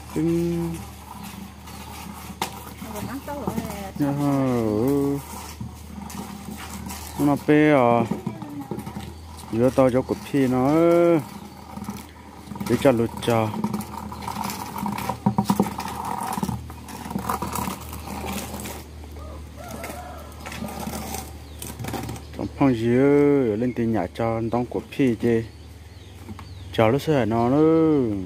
Hnub no peb os, yuav tau cov kuam phij no, peb coj lug tso. Tsoom phooj ywg, yog leej twg nyam tso ntoo kuam phij ces tso lub sij hawm no lawm.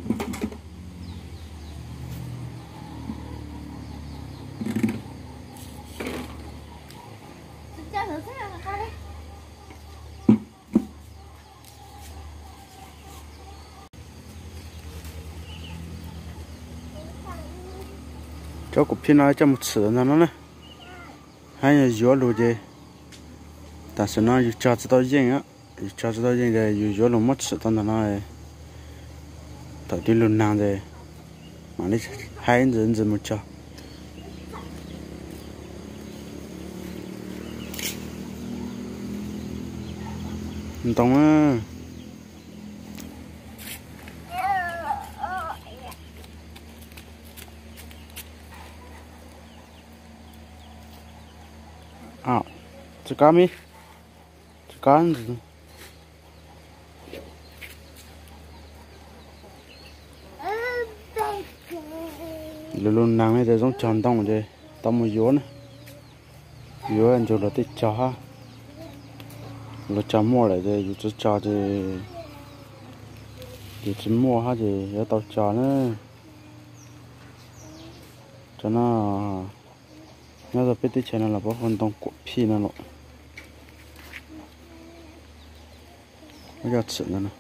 Cov kuam phij no coj mus txhwm ntag no na. Hab yog yuav lug ces tam sim no yus tso tsis tau yeej, yus tso tsis tau yeej ces yus yuav lug muab txhwm tau ntawm no. Thaum twg lug nag ces mam li hais ntxiv ntxiv mus tso. Ntoo. Tsis kab mi, tsis kab ntxiv. Lug lug nag ne ces zoo cog ntoo ces tau mus yuav na. Yuav ntsug luag tej cog hab. Luag cog muaj lawm ces yus tsis tso ces yus tsis muaj hab ces yuav tau tso na. Cov no nyob rau peb teb chaws no los puab hu ntoo kuam phij no los. Muab coj txhwm no.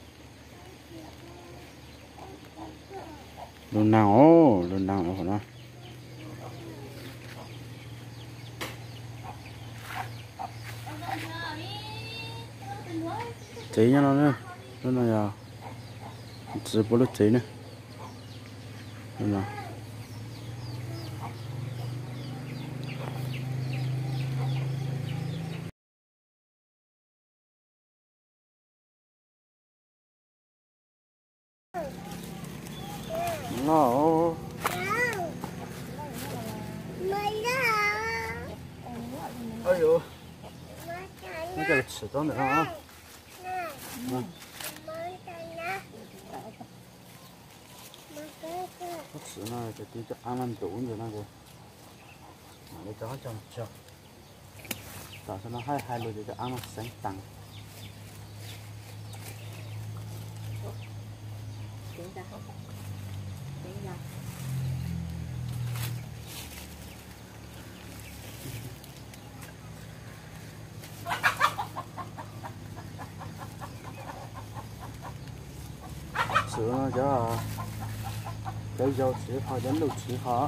Lug nag os, lug nag os no. Txiv nyob no na, lub no yog txiv puab lub txiv na. Muab coj txhwm tau ntawm no. Muab txhwm no ces tib cov av no ntuv ntawm no ces mam li rov qab coj tso. Tam sim no hais hais lus ces cov av no xeev taag. Txwv no cov, cov yau txwv qhov, cov luj txwv qhov.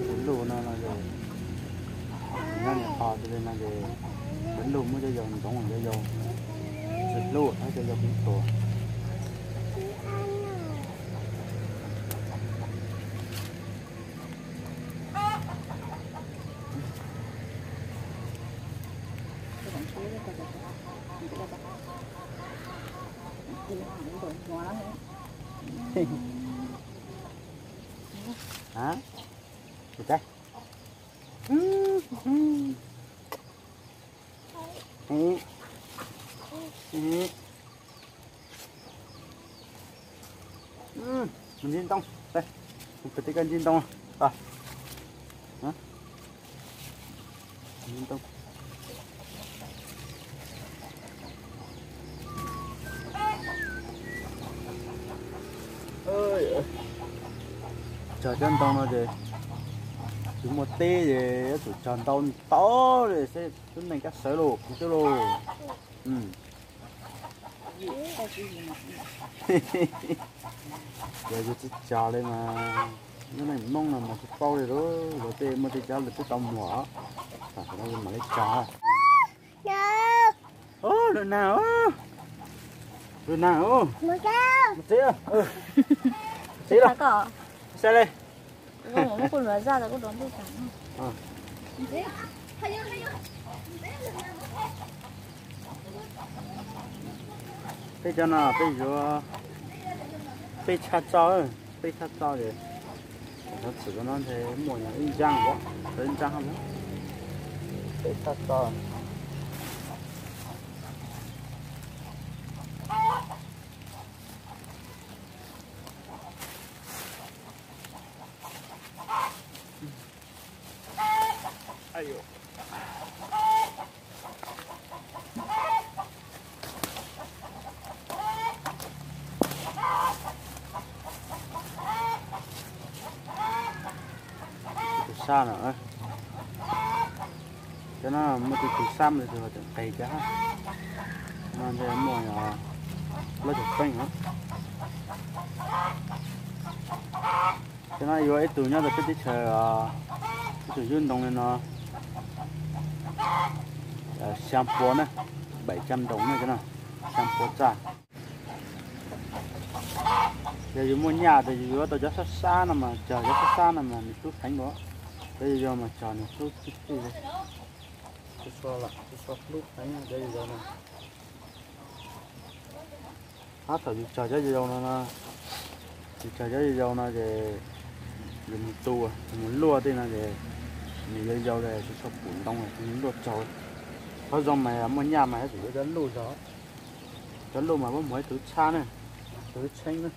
Cov luj no no ces nyob niam qos li no ces cov luj muab cov yau ntxoov, cov yau tsis hlub, cov yau kuj tuag. Ntsib ntoo, ntsib ntoo. Tso cov ntoo no ces tsis muaj teb ces yuav tsum tso ntau ntau li seb tub neeg kab sawv lauj, kuv twb lauj. Yog yus tsis tso li mas lub neej Hmoob no mas tsis paub li lauj, luag tej muaj tej cov lawv twb tau muag, tam sim no yus mam li tso. Lub nag, lub nag, txiv, txiv, sai li. Peb cov no peb yuav, peb tshaj tso, peb tshaj tso ces cov txwm no ntshe muaj ib ntsaab, ib ntsaab, peb tshaj tso. Tus sab no, cov no muaj tus, tus sab mas tus tseem qis cov no ntshe muaj plaub caug feeb. Cov no yuav ib tug nyob rau peb teb chaws, ib tug yub ntoo li no, xyaa puav na, bảy trăm đồng na cov no, xyaa puav txaj. Yog yus muaj nyaj ces yus yuav tau cov sab sab no mas cog, cov sab sab no mas nws hlub heev dua. Cov yau yau mas cog nws hlub tib txij li. Hlub heev cov yau yau no. Tab thaum yus cog cov yau yau no, yus cog cov yau yau no ces yus mus tu, yus mus luaj tej no ces nws yau yau li tsis tshua pum ntoo, nws luaj tsaug. Qhov zoo mas muaj nyaj mas yuav tsum yuav cov luj zog. Cov luj mas muab muag ib tug tshab na, ib tug tsheeb na,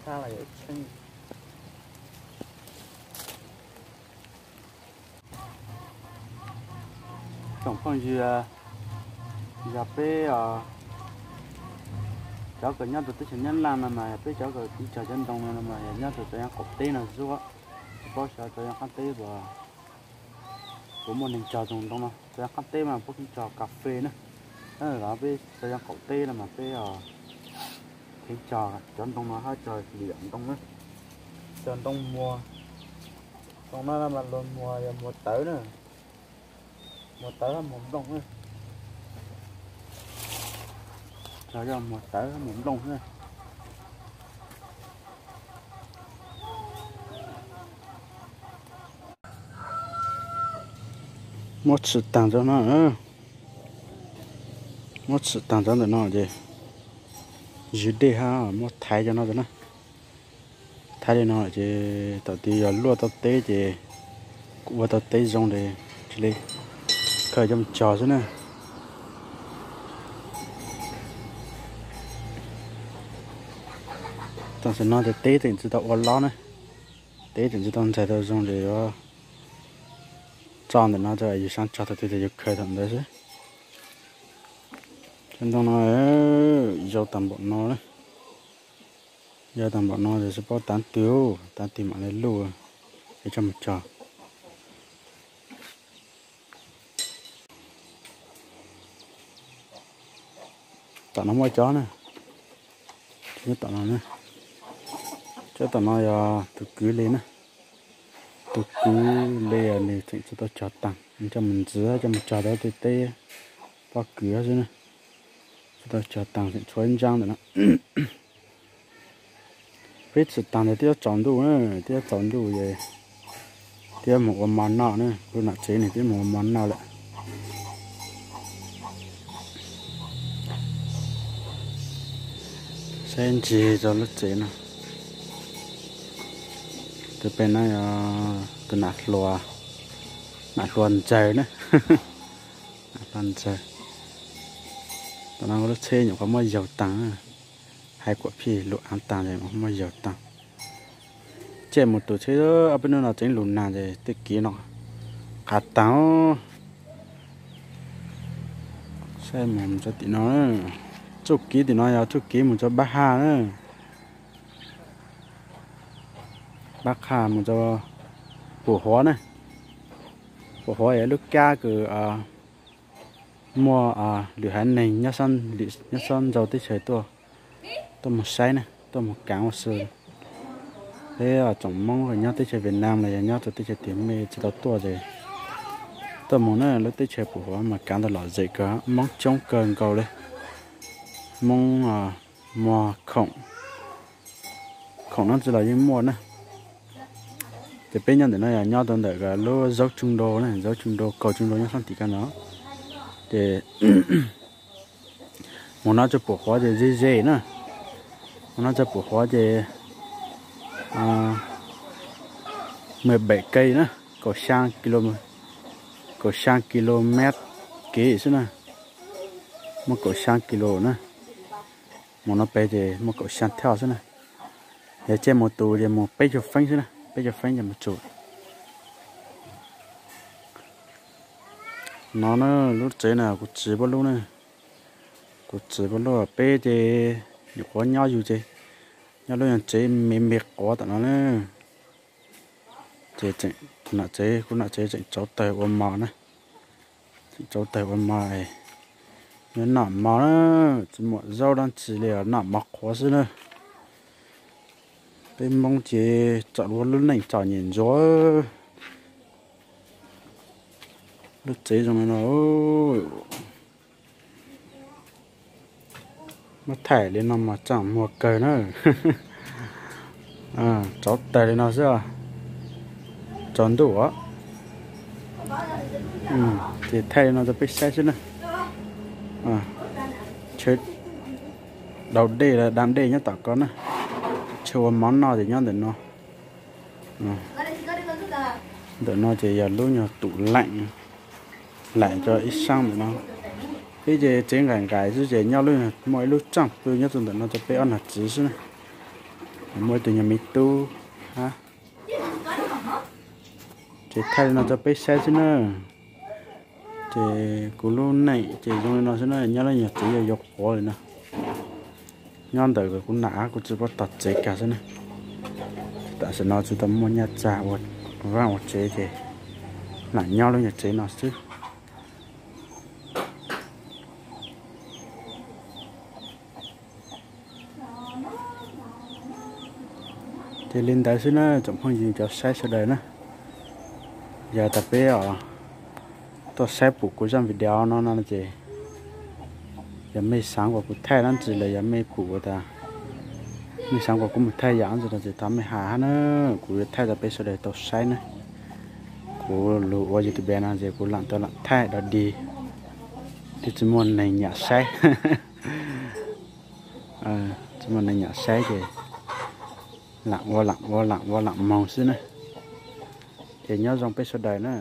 tshab los yog ib tsheeb. Tsoom phooj ywg, yog peb cov uas nyob rau teb chaws Nyab Laj no mas, yog peb cov uas cog cov ntoo no no mas yog nyob rau txoj yam qaum teb no xwb, tsis paub xyov txoj yam qaab teb puas, puas muaj neeg cog tsoom ntoo no. Txoj yam qaab teb mas puab cog kas fes na, los peb txoj yam qaum teb no mas peb kheev cog cov ntoo no hab cog lwm yam ntoo na, cog ntoo muag. Ntoo no mas luag muag yog muag tawv na, muag tawv hab muag nplooj na. Cog yog muag tawv hab muag nplooj na. Muab tshwm taag rau no, muab tshwm taag rau ntawm no ces zwv dej hab muab thaiv cov no rau na. Thaiv li no ces thaum twg yog luaj tau teb ces kuj ua tau teb zoo ces cia li khaws coj mus cog xwb na. Tam sim no ces teb tseem tsis tau ua lob na, teb tseem tsis tau ntxais tau zoo ces yuav tso ntawm no rau yus sab tsog thaum twg ces yus khaws thaum ntawd xwb. Cov ntoo no yau tag npaum no, yau tag npaum no ces tsis paub tav twg, tav twg mam li luj es coj mus cog. Tom no muaj cov na, tom no, cov tom no yog tus kwv li na, tus kwv li nws tseem tsis tau cog taag, coj mus ntxiv coj mus cog rau tej teb pob kws xwb na, tsis tau cog taag tseem tshuav ib ntsaab ntawm no. Peb tshwm taag ntawd twb yuav tsaus ntuj na, twb yuav tsaus ntuj es twb yuav mus ua mov noj na, kuv nam tsev nws twb mus ua mov noj lawm. Saib ntsis rau lub tsev no, tus pem no yog tus nam hluas, nam hluas ntxawg na, nam hluas ntxawg. Tam no lub tsheb nyuam qhuav muab yaug taag, hais kuam phij lug av taag es muab yaug taag. Caij mus tus tsheb ob peb hnub no tseem lug nag ces tej kev no qav taag. Saib mus rau tim no, txuj kev tim no yog txuj kev mus rau Pab Haj na. Pab Haj mus rau Pum Huav na. Pum Huav yog lub kab kws muaj lwm haiv neeg nyob sab nraud teb chaws tuaj, tuaj mus saib na, tuaj mus kaav ua si. Peb tsoom Moob nyob teb chaws Vietnam los yog nyob rau teb chaws tiag mej tsis tau tuaj ces tuaj mus na, lub teb chaws Pum Huav mas kaav ntau lom zem kawg, Moob coob kawg nkaus li. Moob muag khoom, khoom no tsis los yeej muaj na. Ces peb nyob ntawm no yog nyob rau ntawm lub Zaub Tsoo Dau na, Zaub Tsoo Dau, Kaus Tsoo Dau nyob sab tim ko no. Ces Mus no txog pum qhuav ces ze ze na. Mus no txog pum qhuav ces mười bảy cây na, kaum xya kilo, kaum xya ki lô met kev xwb na. Muaj kaum xya ki lô na. Mus no pem ces muaj kaum xya thaj xwb na. Yog caij mus tus ces mus peb caug feeb xwb na, peb caug feeb ces mus txog. No na, lub tsev na kuv txiv pab lub na. Kuv txiv pab lub, peb ces nyuam qhuav nyob yus ces nyob lub nyuag tsev me me quav tom no na. Ces tseem, kuv nam tsev, kuv nam tsev tseem tsauv taws ua mov na. Tseem tsauv taws ua mov, noj mov na, tsis muaj zaub dab tsi li os, noj mov qhuav xwb na. Peb Hmoob ces txom lub neej txom nyem ntsuav. Lub tsev zoo li no, muab thaij li no mas txaj muag kawg na. Tsauv taws li no xwb, tsaus ntuj os. Ces thaij li no rau peb saib xwb na. Chaw daus dej, dam dej nyob tom ko na. Chaw ua mov noj ces nyob ntawm no. Ntawm no ces yog lub nyuag tủ lạnh, lạnh cho ib sab ntawm no. Peb ces tsev nqaim nqaim xwb ces nyob lub, muaj ib lub txaj pw nyob rau ntawm no rau peb ob niam txiv xwb na. Muaj ib tug nyuag me tub hab. Ces thaij li no rau peb saib xwb na. Ces kuv lub neej ces zoo li no xwb na, nyob lub nyuag tsev yuav yuav quav li no. Nyob ntawm kuv nam, kuv txiv pab tog tsev kag xwb na. Tam sim no tsis tau muaj nyaj txag ua vaj ua tsev ces lam nyob lub nyuag tsev no xwb. Ces li ntawd xwb na tsoom phooj ywg cov saib sawv daws na. Yog tas peb os tuaj saib pum kuv zaj video no no ces yog mej xaav kom kuv thaij dlaab tsi los yog mej pum tas mej xaav kom kuv mus thaij yaam dlaab tsi no ces thov mej has hab na, kuv yuav thaij rau peb sawv daws tau saib na. Kuv lug ua YouTube no ces kuv lam tau lam thaij dog dig, twb tsis muaj neeg nyam saib. Tsis muaj neeg nyam saib ces lam ua lam ua lam ua lam moog xwb na. Ces nyob zoo peb sawv daws na.